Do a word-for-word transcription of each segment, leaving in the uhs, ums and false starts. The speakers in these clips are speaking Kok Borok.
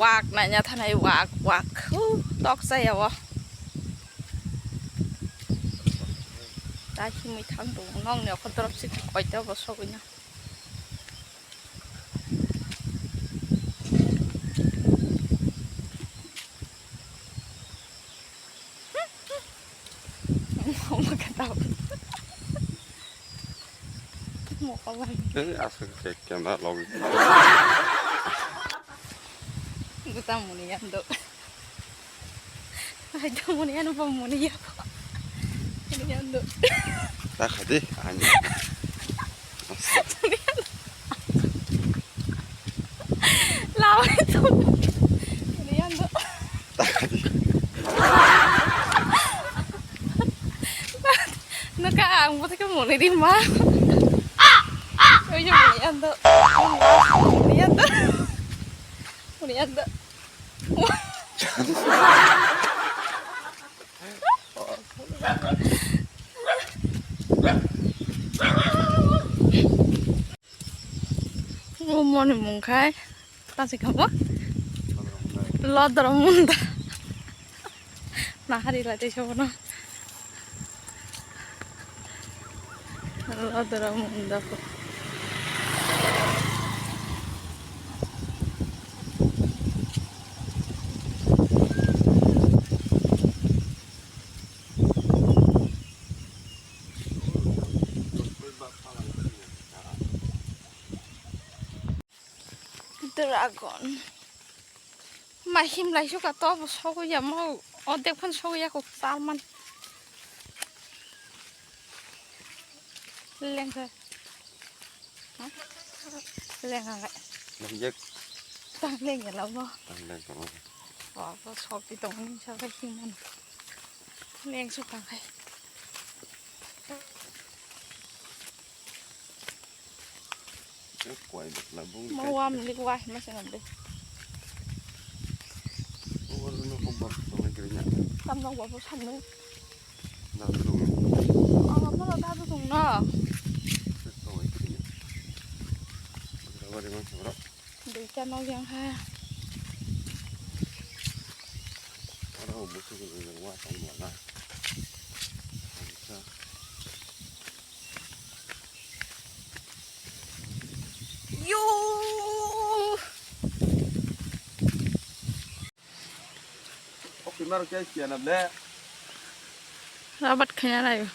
Wak naina thanai wak wak. Huh, tok chaya o. Ta himui thang tongo. Nokni okho dorop si koito bo sogwi na. Mokol lagi. Ei, aswk khe camera logi. Buta muni yando. Ai, ta muni yando, pa muni yabo. Muni yando. Ta khadi, ani. Lawan itu. Ini yang tuh. Naka ang buta ke mulai di ma. Oye, ini yang tuh. Ini yang tuh. Ini yang tuh. Umoni mung khai tasi kamo lodro munda. Nahari lai tei sobono lodro munda ko. Dragon. Ma himlai suka to bo sogwi ya mo. Odek phan sogwi ya kok salman. Lengkha. Lengkha. Lengjak. Tang lengya labo. Tang lengkha. Wa bo sogwi tong ni sa himman. Leng suka khai. Mau wam lik wah masih ngambil. Tamno gua bosan nih. Apa mau tak tuh no? Duita no yang ha. Oro busu gulu yang wa tong mana. Yo. Oke, maro kya kiya na ble. Rabat khaya na yo.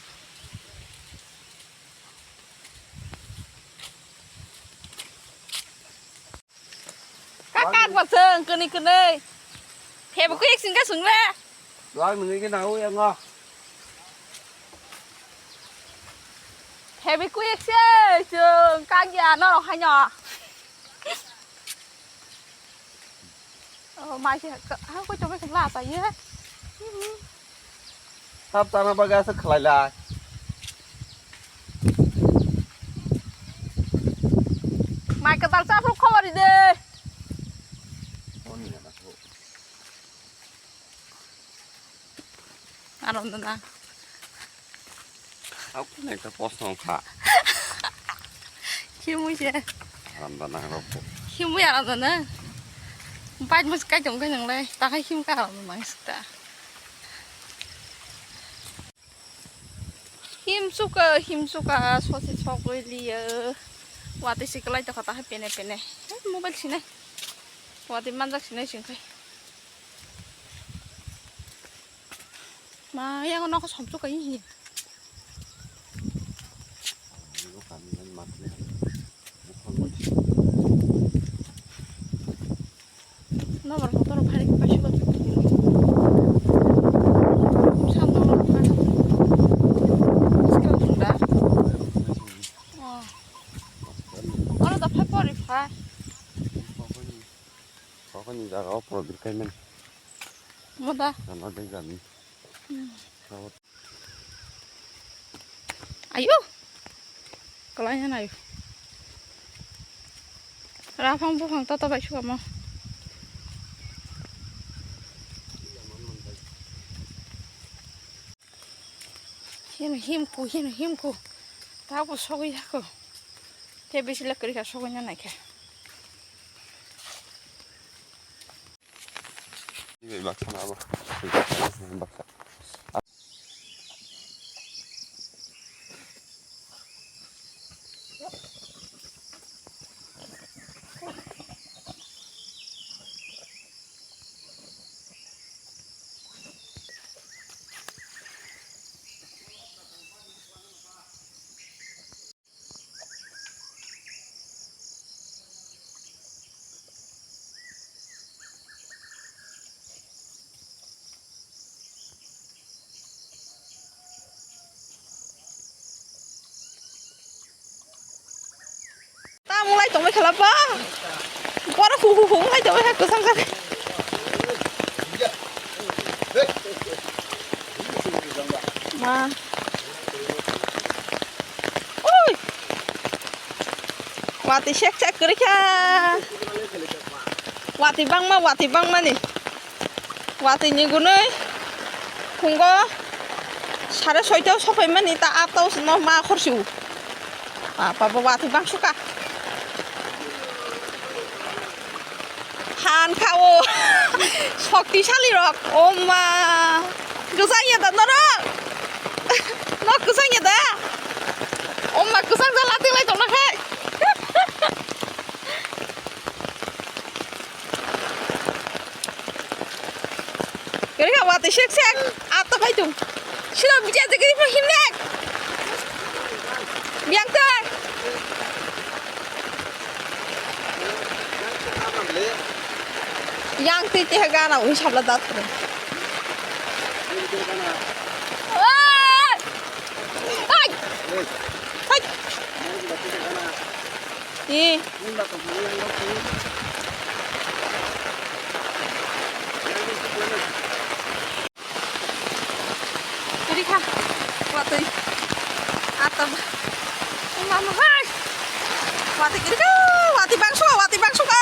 Kakak baseng keni keni. Phebe kuyek singka sungre. Duang nungi ke nau ya ngo. Phebe kuyek se sung kagya no rok haino. Oh, mai se ha koi tobe la ta ye. Sab tana baga se khalai lai. Mai ka dal sa phru khobor de. Aram dana. Aku neng ta pos nong kha. Himui se. Aram dana rok. Himui aram dana. Baj mus kai tong kai nang lai. Ta khai him ka aram dana sita. Himsuka, himsuka, sosi sokwi liya. Watwi si kwlai tokha ta hai pene pene. Hai mobile sinai. Watwi manjak sinai singkhai. Ma yang nokho somsuka hi. Nobar motor phari paisuk. Samno rok phari. Skang tunda. Oh. Oro da phai pori phai. Kokoni jaga o pora birkai mani. Moda. Jana dai jani. Hmm. Ayo. Kalai na ayo. Raphang buphang toto bai sukamo. Hino himku, hino himku. Tabo sogwi yako. Te bisi le kwrwi kha sogwi na naikhe. Tamo lai tongbai khala ba. Boro hu hu hu lai tongbai kha kwchang kha. Ma. Ui. Watwi sek sek kwrwi kha. Watwi bangma, watwi bangmani. Watwi ni gunui phungo sare soita o sophaimani ta atta o no ma khorsi o. Apa bo watwi bangsuka. Han kha o. Shoktisali rok. O ma. Kwchang ya da norok. Nok kwchang ya da. O ma kwchang jala tinglai tongna khai. Kari kha watwi sek sek. Atta phai tung. Sino bicha jagiri pa himnek. Biang tar. Yang ti te gana ui sabla dat. Oi! Ai! Ai! Eh. Kiri kha. Watwi. Atam. Mama hai. Watwi kiri kha. Watwi bangsuka, watwi bangsuka.